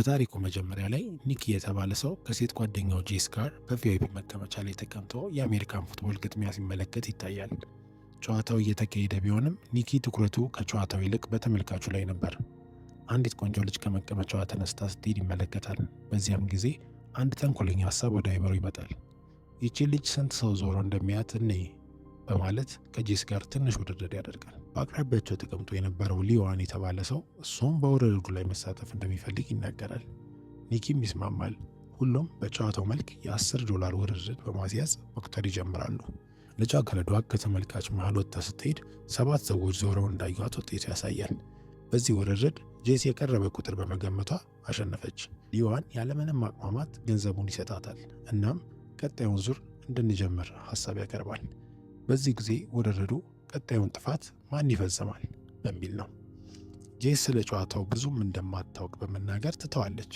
በታሪኩ መጀመሪያ ላይ ኒኪ የተባለ ሰው ከሴት ጓደኛው ጄስ ጋር በ VIP መቀመጫ ላይ ተቀምጦ የአሜሪካን football ግጥሚያ ሲመለከት ይታያል። ጨዋታው እየተካሄደ ቢሆንም ኒኪ ትኩረቱ ከጨዋታው ይልቅ በተመልካቹ ላይ ነበር። አንዲት ቆንጆ ልጅ ከመቀመጫዋ ተነስታ ስትሄድ ይመለከታል። በዚያም ጊዜ አንድ ተንኮለኛ ሀሳብ ወደ አይምሮ ይመጣል። ይቺ ልጅ ስንት ሰው ዞሮ እንደሚያያት እንይ በማለት ከጄስ ጋር ትንሽ ውድድር ያደርጋል። በአቅራቢያቸው ተቀምጦ የነበረው ሊዋን የተባለ ሰው እሱም በውርርዱ ላይ መሳተፍ እንደሚፈልግ ይናገራል። ኒኪም ይስማማል። ሁሉም በጨዋታው መልክ የ10 ዶላር ውርርድ በማስያዝ መቁጠር ይጀምራሉ። ልጃገረዷ ከተመልካች መሃል ወጥታ ስትሄድ ሰባት ሰዎች ዞረው እንዳዩት ውጤቱ ያሳያል። በዚህ ውርርድ ጄስ የቀረበ ቁጥር በመገመቷ አሸነፈች። ሊዋን ያለምንም ማቅማማት ገንዘቡን ይሰጣታል። እናም ቀጣዩን ዙር እንድንጀምር ሀሳብ ያቀርባል። በዚህ ጊዜ ውርርዱ ቀጣዩን ጥፋት ማን ይፈጽማል በሚል ነው። ጄስ ስለ ጨዋታው ብዙም እንደማታውቅ በመናገር ትተዋለች።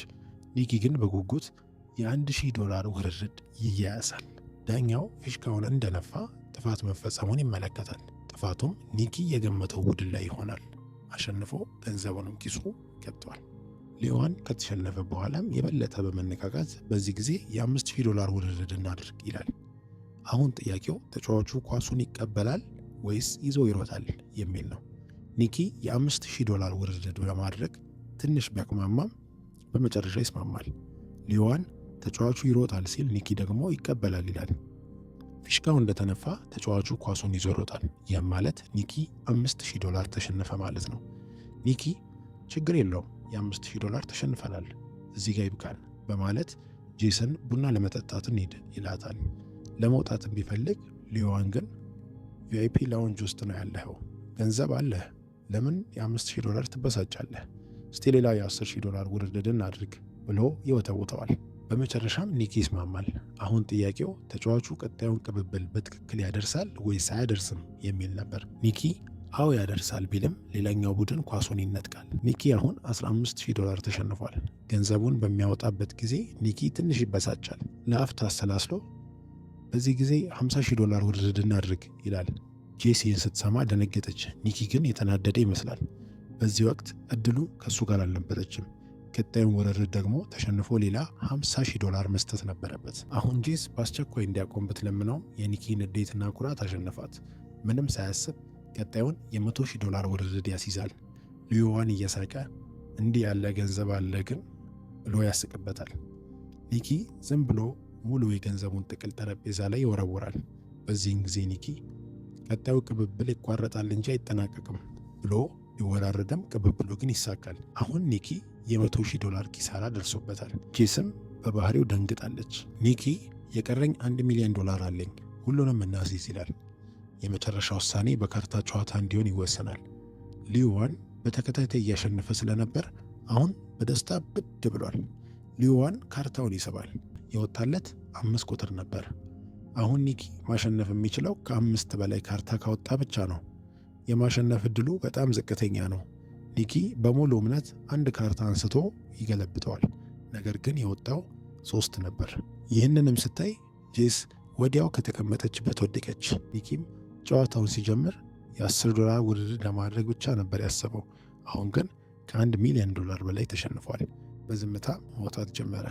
ኒኪ ግን በጉጉት የ1000 ዶላር ውርርድ ይያያዛል። ዳኛው ፊሽካውን እንደነፋ ጥፋት መፈጸሙን ይመለከታል። ጥፋቱም ኒኪ የገመተው ቡድን ላይ ይሆናል። አሸንፎ ገንዘቡንም ኪሱ ገብቷል። ሊዋን ከተሸነፈ በኋላም የበለጠ በመነቃቃት በዚህ ጊዜ የ5000 ዶላር ውርርድ እናድርግ ይላል። አሁን ጥያቄው ተጫዋቹ ኳሱን ይቀበላል ወይስ ይዞ ይሮጣል የሚል ነው። ኒኪ የ5000 ዶላር ውርርድ ለማድረግ ትንሽ ቢያቅማማም በመጨረሻ ይስማማል። ሊዋን ተጫዋቹ ይሮጣል ሲል ኒኪ ደግሞ ይቀበላል ይላል። ፊሽካው እንደተነፋ ተጫዋቹ ኳሱን ይዞ ይሮጣል። ይህም ማለት ኒኪ 5000 ዶላር ተሸነፈ ማለት ነው። ኒኪ ችግር የለውም፣ የ5000 ዶላር ተሸንፈናል፣ እዚህ ጋር ይብቃል በማለት ጄስን ቡና ለመጠጣት እንሂድ ይላታል። ለመውጣትም ቢፈልግ ሊዋን ግን VIP lounge ውስጥ ነው ያለኸው፣ ገንዘብ አለህ፣ ለምን የ5000 ዶላር ትበሳጫለህ? እስቲ ሌላ የ10,000 ዶላር ውርርድ እናድርግ ብሎ ይወተውተዋል። በመጨረሻም ኒኪ ይስማማል። አሁን ጥያቄው ተጫዋቹ ቀጣዩን ቅብብል በትክክል ያደርሳል ወይስ አያደርስም የሚል ነበር። ኒኪ አዎ ያደርሳል ቢልም ሌላኛው ቡድን ኳሱን ይነጥቃል። ኒኪ አሁን 15,000 ዶላር ተሸንፏል። ገንዘቡን በሚያወጣበት ጊዜ ኒኪ ትንሽ ይበሳጫል። ለአፍታ አሰላስሎ በዚህ ጊዜ 50,000 ዶላር ውርርድ እናድርግ ይላል። ጄስ ይህን ስትሰማ ደነገጠች። ኒኪ ግን የተናደደ ይመስላል። በዚህ ወቅት እድሉ ከእሱ ጋር አልነበረችም። ቀጣዩን ውርርድ ደግሞ ተሸንፎ ሌላ 50,000 ዶላር መስጠት ነበረበት። አሁን ጄስ በአስቸኳይ እንዲያቆም ብትለምነውም የኒኪ ንዴትና ኩራት አሸነፋት። ምንም ሳያስብ ቀጣዩን የ100,000 ዶላር ውርርድ ያስይዛል። ሊዮዋን እየሳቀ እንዲህ ያለ ገንዘብ አለ ግን ብሎ ያስቅበታል። ኒኪ ዝም ብሎ ሙሉ የገንዘቡን ጥቅል ጠረጴዛ ላይ ይወረውራል። በዚህን ጊዜ ኒኪ ቀጣዩ ቅብብል ይቋረጣል እንጂ አይጠናቀቅም ብሎ ቢወራረድም ቅብብሉ ግን ይሳካል። አሁን ኒኪ የ100,000 ዶላር ኪሳራ ደርሶበታል። ጄስም በባህሪው ደንግጣለች። ኒኪ የቀረኝ 1 ሚሊዮን ዶላር አለኝ፣ ሁሉንም እናስይዝ ይላል። የመጨረሻ ውሳኔ በካርታ ጨዋታ እንዲሆን ይወሰናል። ሊዋን በተከታታይ እያሸነፈ ስለነበር አሁን በደስታ ብድ ብሏል። ሊዋን ካርታውን ይስባል። የወጣለት 5 ቁጥር ነበር። አሁን ኒኪ ማሸነፍ የሚችለው ከአምስት በላይ ካርታ ካወጣ ብቻ ነው። የማሸነፍ እድሉ በጣም ዝቅተኛ ነው። ኒኪ በሙሉ እምነት አንድ ካርታ አንስቶ ይገለብጠዋል። ነገር ግን የወጣው 3 ነበር። ይህንንም ስታይ ጄስ ወዲያው ከተቀመጠችበት ወደቀች። ኒኪም ጨዋታውን ሲጀምር የ10 ዶላር ውድድር ለማድረግ ብቻ ነበር ያሰበው። አሁን ግን ከ1 ሚሊዮን ዶላር በላይ ተሸንፏል። በዝምታ መውጣት ጀመረ።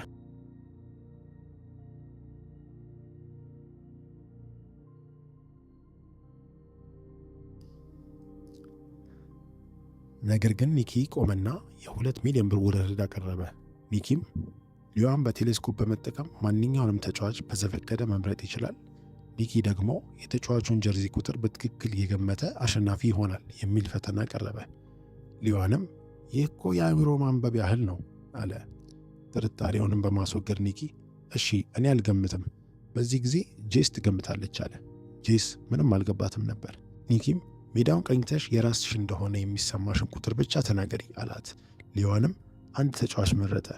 ነገር ግን ኒኪ ቆመና የ2 ሚሊዮን ብር ውርርድ አቀረበ። ኒኪም ሊዋን በቴሌስኮፕ በመጠቀም ማንኛውንም ተጫዋች በዘፈቀደ መምረጥ ይችላል፣ ኒኪ ደግሞ የተጫዋቹን jersey ቁጥር በትክክል የገመተ አሸናፊ ይሆናል የሚል ፈተና ቀረበ። ሊዋንም ይህ እኮ የአእምሮ ማንበብ ያህል ነው አለ። ጥርጣሬውንም በማስወገድ ኒኪ እሺ እኔ አልገምትም፣ በዚህ ጊዜ ጄስ ትገምታለች አለ። ጄስ ምንም አልገባትም ነበር። ኒኪም ሜዳውን ቃኝተሽ የራስሽ እንደሆነ የሚሰማሽን ቁጥር ብቻ ተናገሪ አላት። ሊዋንም አንድ ተጫዋች መረጠ።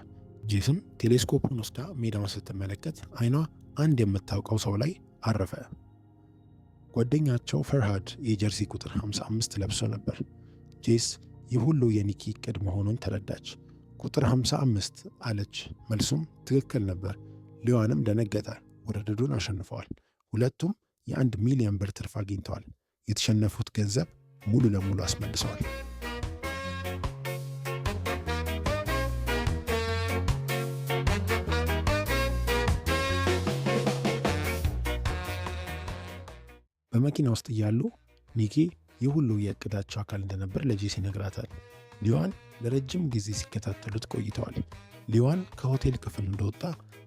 ጄስም ቴሌስኮፑን ወስዳ ሜዳውን ስትመለከት አይኗ አንድ የምታውቀው ሰው ላይ አረፈ። ጓደኛቸው ፈርሃድ የ jersey ቁጥር 55 ለብሶ ነበር። ጄስ ይህ ሁሉ የኒኪ እቅድ መሆኑን ተረዳች። ቁጥር 55 አለች። መልሱም ትክክል ነበር። ሊዋንም ደነገጠ። ውድድሩን አሸንፈዋል። ሁለቱም የ1 ሚሊዮን ብር ትርፍ አግኝተዋል። የተሸነፉት ገንዘብ ሙሉ ለሙሉ አስመልሰዋል። በመኪና ውስጥ እያሉ ኒኪ ይህ ሁሉ የእቅዳቸው አካል እንደነበር ለጄስ ይነግራታል። ሊዋን ለረጅም ጊዜ ሲከታተሉት ቆይተዋል። ሊዋን ከሆቴል ክፍል እንደወጣ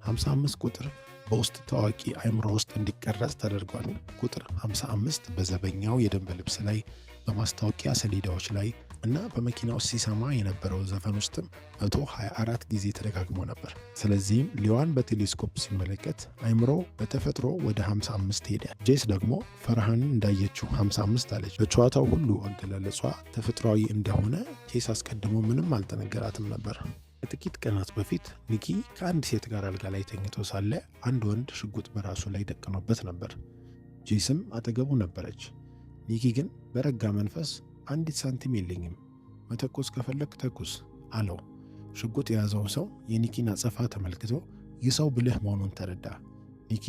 55 ቁጥር በውስጥ ታዋቂ አእምሮ ውስጥ እንዲቀረጽ ተደርጓል። ቁጥር 55 በዘበኛው የደንብ ልብስ ላይ፣ በማስታወቂያ ሰሌዳዎች ላይ እና በመኪና ውስጥ ሲሰማ የነበረው ዘፈን ውስጥም 124 ጊዜ ተደጋግሞ ነበር። ስለዚህም ሊዋን በቴሌስኮፕ ሲመለከት አይምሮ በተፈጥሮ ወደ 55 ሄደ። ጄስ ደግሞ ፈርሃንን እንዳየችው 55 አለች። በጨዋታው ሁሉ አገላለጿ ተፈጥሯዊ እንደሆነ ጄስ አስቀድሞ ምንም አልተነገራትም ነበር። ከጥቂት ቀናት በፊት ኒኪ ከአንድ ሴት ጋር አልጋ ላይ ተኝቶ ሳለ አንድ ወንድ ሽጉጥ በራሱ ላይ ደቅኖበት ነበር። ጄስም አጠገቡ ነበረች። ኒኪ ግን በረጋ መንፈስ "አንዲት ሳንቲም የለኝም፣ መተኮስ ከፈለግክ ተኩስ" አለው። ሽጉጥ የያዘው ሰው የኒኪን አጸፋ ተመልክቶ ይህ ሰው ብልህ መሆኑን ተረዳ። ኒኪ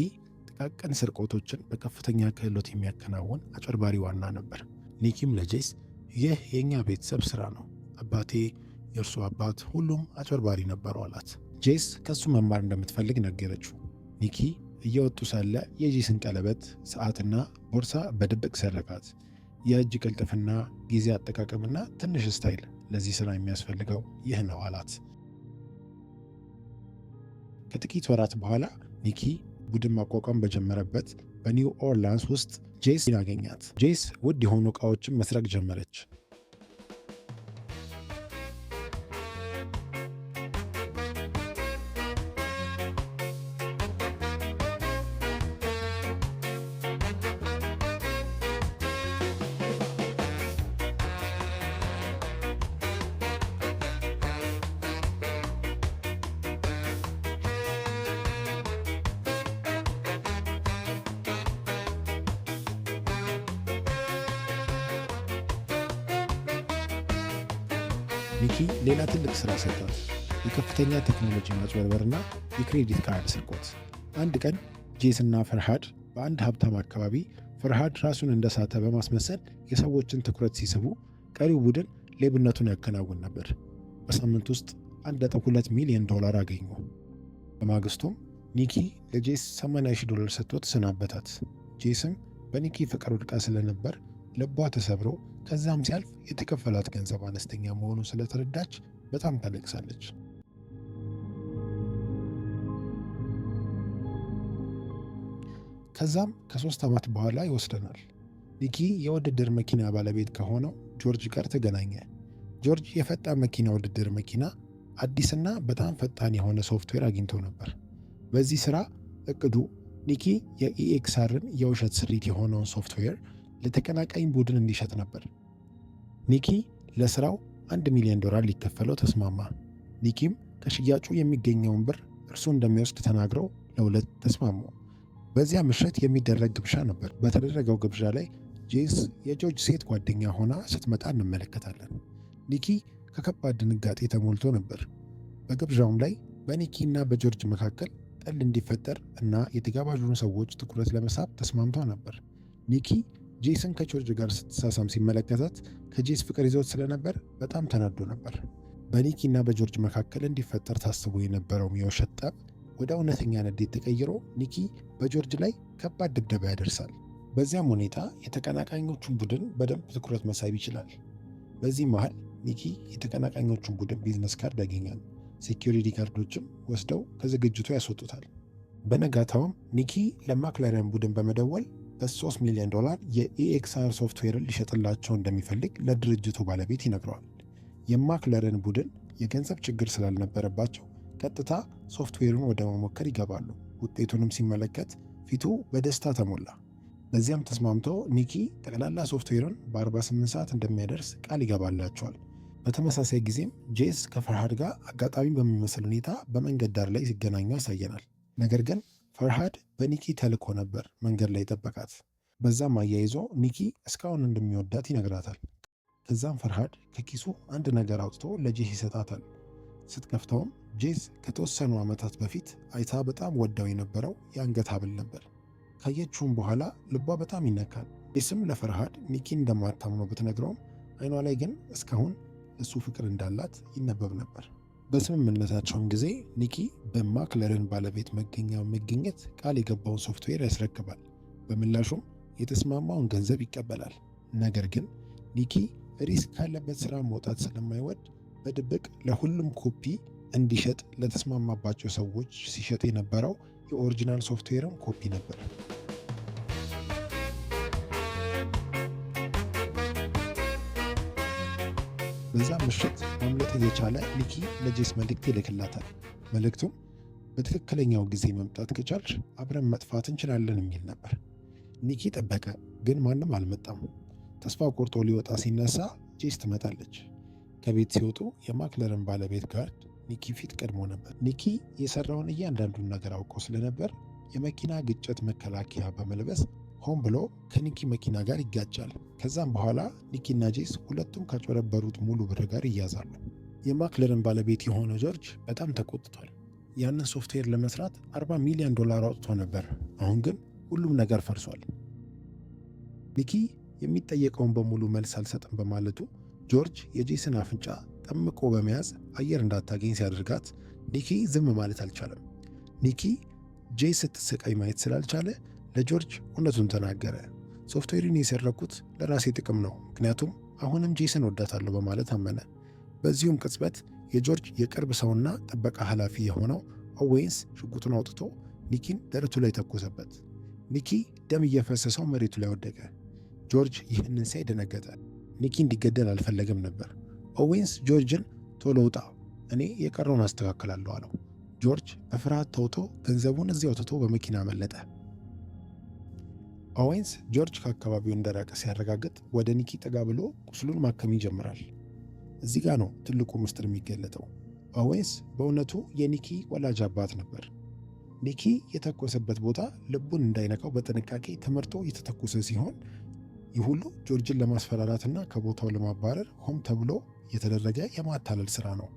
ጥቃቅን ስርቆቶችን በከፍተኛ ክህሎት የሚያከናውን አጭበርባሪ ዋና ነበር። ኒኪም ለጄስ "ይህ የእኛ ቤተሰብ ስራ ነው፣ አባቴ፣ የእርሱ አባት፣ ሁሉም አጭበርባሪ ነበሩ" አላት። ጄስ ከሱ መማር እንደምትፈልግ ነገረችው። ኒኪ እየወጡ ሳለ የጄስን ቀለበት፣ ሰዓትና ቦርሳ በድብቅ ሰረቃት። "የእጅ ቅልጥፍና፣ ጊዜ አጠቃቀምና ትንሽ style፣ ለዚህ ስራ የሚያስፈልገው ይህ ነው" አላት። ከጥቂት ወራት በኋላ ኒኪ ቡድን ማቋቋም በጀመረበት በኒው ኦርላንስ ውስጥ ጄስ አገኛት። ጄስ ውድ የሆኑ ዕቃዎችን መስረቅ ጀመረች። ኒኪ ሌላ ትልቅ ስራ ሰጣት፣ የከፍተኛ ቴክኖሎጂ ማጭበርበርና የ credit card ስርቆት። አንድ ቀን ጄስ እና ፈርሃድ በአንድ ሀብታም አካባቢ ፈርሃድ ራሱን እንደሳተ በማስመሰል የሰዎችን ትኩረት ሲስቡ፣ ቀሪው ቡድን ሌብነቱን ያከናውን ነበር። በሳምንት ውስጥ 1.2 ሚሊዮን ዶላር አገኙ። በማግስቱም ኒኪ ለጄስ 80 ሺህ ዶላር ሰጥቶ ተሰናበታት። ጄስም በኒኪ ፍቅር ወድቃ ስለነበር ልቧ ተሰብሮ ከዛም ሲያልፍ የተከፈላት ገንዘብ አነስተኛ መሆኑን ስለተረዳች በጣም ታለቅሳለች። ከዛም ከ3 ዓመት በኋላ ይወስደናል። ኒኪ የውድድር መኪና ባለቤት ከሆነው ጆርጅ ጋር ተገናኘ። ጆርጅ የፈጣን መኪና ውድድር መኪና አዲስና በጣም ፈጣን የሆነ ሶፍትዌር አግኝቶ ነበር። በዚህ ስራ እቅዱ ኒኪ የ EXR ን የውሸት ስሪት የሆነውን ሶፍትዌር ለተቀናቃኝ ቡድን እንዲሸጥ ነበር። ኒኪ ለስራው 1 ሚሊዮን ዶላር ሊከፈለው ተስማማ። ኒኪም ከሽያጩ የሚገኘውን ብር እርሱ እንደሚወስድ ተናግረው ለሁለት ተስማሙ። በዚያ ምሽት የሚደረግ ግብዣ ነበር። በተደረገው ግብዣ ላይ ጄስ የጆርጅ ሴት ጓደኛ ሆና ስትመጣ እንመለከታለን። ኒኪ ከከባድ ድንጋጤ ተሞልቶ ነበር። በግብዣውም ላይ በኒኪ እና በጆርጅ መካከል ጥል እንዲፈጠር እና የተጋባዡን ሰዎች ትኩረት ለመሳብ ተስማምቶ ነበር። ኒኪ ጄስን ከጆርጅ ጋር ስትሳሳም ሲመለከታት ከጄስ ፍቅር ይዞት ስለነበር በጣም ተናዶ ነበር። በኒኪ እና በጆርጅ መካከል እንዲፈጠር ታስቦ የነበረው የውሸት ጠብ ወደ እውነተኛ ንዴት ተቀይሮ ኒኪ በጆርጅ ላይ ከባድ ድብደባ ያደርሳል። በዚያም ሁኔታ የተቀናቃኞቹን ቡድን በደንብ ትኩረት መሳብ ይችላል። በዚህ መሃል ኒኪ የተቀናቃኞቹን ቡድን business card ያገኛል። Security guard ኦችም ወስደው ከዝግጅቱ ያስወጡታል። በነጋታውም ኒኪ ለማክላረን ቡድን በመደወል በ3 ሚሊዮን ዶላር የ EXR ሶፍትዌርን ሊሸጥላቸው እንደሚፈልግ ለድርጅቱ ባለቤት ይነግረዋል። የማክለረን ቡድን የገንዘብ ችግር ስላልነበረባቸው ቀጥታ ሶፍትዌሩን ወደ መሞከር ይገባሉ። ውጤቱንም ሲመለከት ፊቱ በደስታ ተሞላ። በዚያም ተስማምቶ ኒኪ ጠቅላላ ሶፍትዌሩን በ48 ሰዓት እንደሚያደርስ ቃል ይገባላቸዋል። በተመሳሳይ ጊዜም ጄስ ከፈርሃድ ጋር አጋጣሚ በሚመስል ሁኔታ በመንገድ ዳር ላይ ሲገናኙ ያሳየናል። ነገር ግን ፈርሃድ በኒኪ ተልኮ ነበር መንገድ ላይ ጠበቃት። በዛም አያይዞ ኒኪ እስካሁን እንደሚወዳት ይነግራታል። ከዛም ፈርሃድ ከኪሱ አንድ ነገር አውጥቶ ለጄስ ይሰጣታል። ስትከፍተውም ጄስ ከተወሰኑ ዓመታት በፊት አይታ በጣም ወዳው የነበረው የአንገት ሐብል ነበር። ካየችውም በኋላ ልቧ በጣም ይነካል። ጄስም ለፈርሃድ ኒኪን እንደማታምነው ብትነግረውም አይኗ ላይ ግን እስካሁን እሱ ፍቅር እንዳላት ይነበብ ነበር። በስምምነታቸውም ጊዜ ኒኪ በማክለርን ባለቤት መገኛ መገኘት ቃል የገባውን ሶፍትዌር ያስረክባል። በምላሹም የተስማማውን ገንዘብ ይቀበላል። ነገር ግን ኒኪ risk ካለበት ስራ መውጣት ስለማይወድ በድብቅ ለሁሉም ኮፒ እንዲሸጥ ለተስማማባቸው ሰዎች ሲሸጥ የነበረው የ original software ም copy ነበር። በዛ ምሽት ማምለጥ እየቻለ ኒኪ ለጄስ መልእክት ይልክላታል። መልእክቱም በትክክለኛው ጊዜ መምጣት ከቻልሽ አብረን መጥፋት እንችላለን የሚል ነበር። ኒኪ ጠበቀ፣ ግን ማንም አልመጣም። ተስፋ ቆርጦ ሊወጣ ሲነሳ ጄስ ትመጣለች። ከቤት ሲወጡ የማክለርን ባለቤት guard ኒኪ ፊት ቀድሞ ነበር። ኒኪ የሰራውን እያንዳንዱን ነገር አውቆ ስለነበር የመኪና ግጭት መከላከያ በመልበስ ሆን ብሎ ከኒኪ መኪና ጋር ይጋጫል። ከዛም በኋላ ኒኪና ጄስ ሁለቱም ካጭበረበሩት ሙሉ ብር ጋር ይያዛሉ። የማክለርን ባለቤት የሆነው ጆርጅ በጣም ተቆጥቷል። ያንን ሶፍትዌር ለመስራት 40 ሚሊዮን ዶላር አውጥቶ ነበር። አሁን ግን ሁሉም ነገር ፈርሷል። ኒኪ የሚጠየቀውን በሙሉ መልስ አልሰጥም በማለቱ ጆርጅ የጄስን አፍንጫ ጠምቆ በመያዝ አየር እንዳታገኝ ሲያደርጋት ኒኪ ዝም ማለት አልቻለም። ኒኪ ጄስ ስትሰቃይ ማየት ስላልቻለ ለጆርጅ እውነቱን ተናገረ። ሶፍትዌሩን የሰረኩት ለራሴ ጥቅም ነው፣ ምክንያቱም አሁንም ጄስን ወዳታለሁ በማለት አመነ። በዚሁም ቅጽበት የጆርጅ የቅርብ ሰውና ጥበቃ ኃላፊ የሆነው ኦዌንስ ሽጉጡን አውጥቶ ኒኪን ደረቱ ላይ ተኮሰበት። ኒኪ ደም እየፈሰሰው መሬቱ ላይ ወደቀ። ጆርጅ ይህንን ሲያይ ደነገጠ። ኒኪ እንዲገደል አልፈለገም ነበር። ኦዌንስ ጆርጅን ቶሎ ውጣ፣ እኔ የቀረውን አስተካክላለሁ አለው። ጆርጅ በፍርሃት ተውጦ ገንዘቡን እዚያው ትቶ በመኪና አመለጠ። ኦዌንስ ጆርጅ ከአካባቢው እንደራቀ ሲያረጋግጥ ወደ ኒኪ ጠጋ ብሎ ቁስሉን ማከም ይጀምራል። እዚህ ጋ ነው ትልቁ ምስጢር የሚገለጠው። ኦዌንስ በእውነቱ የኒኪ ወላጅ አባት ነበር። ኒኪ የተኮሰበት ቦታ ልቡን እንዳይነካው በጥንቃቄ ተመርጦ የተተኮሰ ሲሆን ይህ ሁሉ ጆርጅን ለማስፈራራትና ከቦታው ለማባረር ሆን ተብሎ የተደረገ የማታለል ስራ ነው።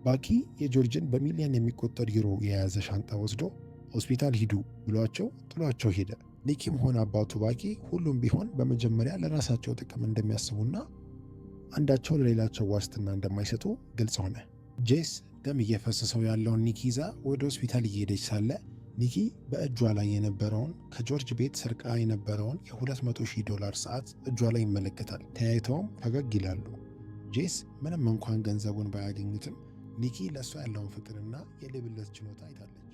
ባኪ የጆርጅን በሚሊዮን የሚቆጠር ዩሮ የያዘ ሻንጣ ወስዶ ሆስፒታል ሂዱ ብሏቸው ጥሏቸው ሄደ። ኒኪም ሆነ አባቱ ባኪ ሁሉም ቢሆን በመጀመሪያ ለራሳቸው ጥቅም እንደሚያስቡና አንዳቸው ለሌላቸው ዋስትና እንደማይሰጡ ግልጽ ሆነ። ጄስ ደም እየፈሰሰው ያለውን ኒኪ ይዛ ወደ ሆስፒታል እየሄደች ሳለ ኒኪ በእጇ ላይ የነበረውን ከጆርጅ ቤት ሰርቃ የነበረውን የ200 ሺህ ዶላር ሰዓት እጇ ላይ ይመለከታል። ተያይተውም ፈገግ ይላሉ። ጄስ ምንም እንኳን ገንዘቡን ባያገኙትም ኒኪ ለእሷ ያለውን ፍቅርና የሌብነት ችሎታ አይታለች።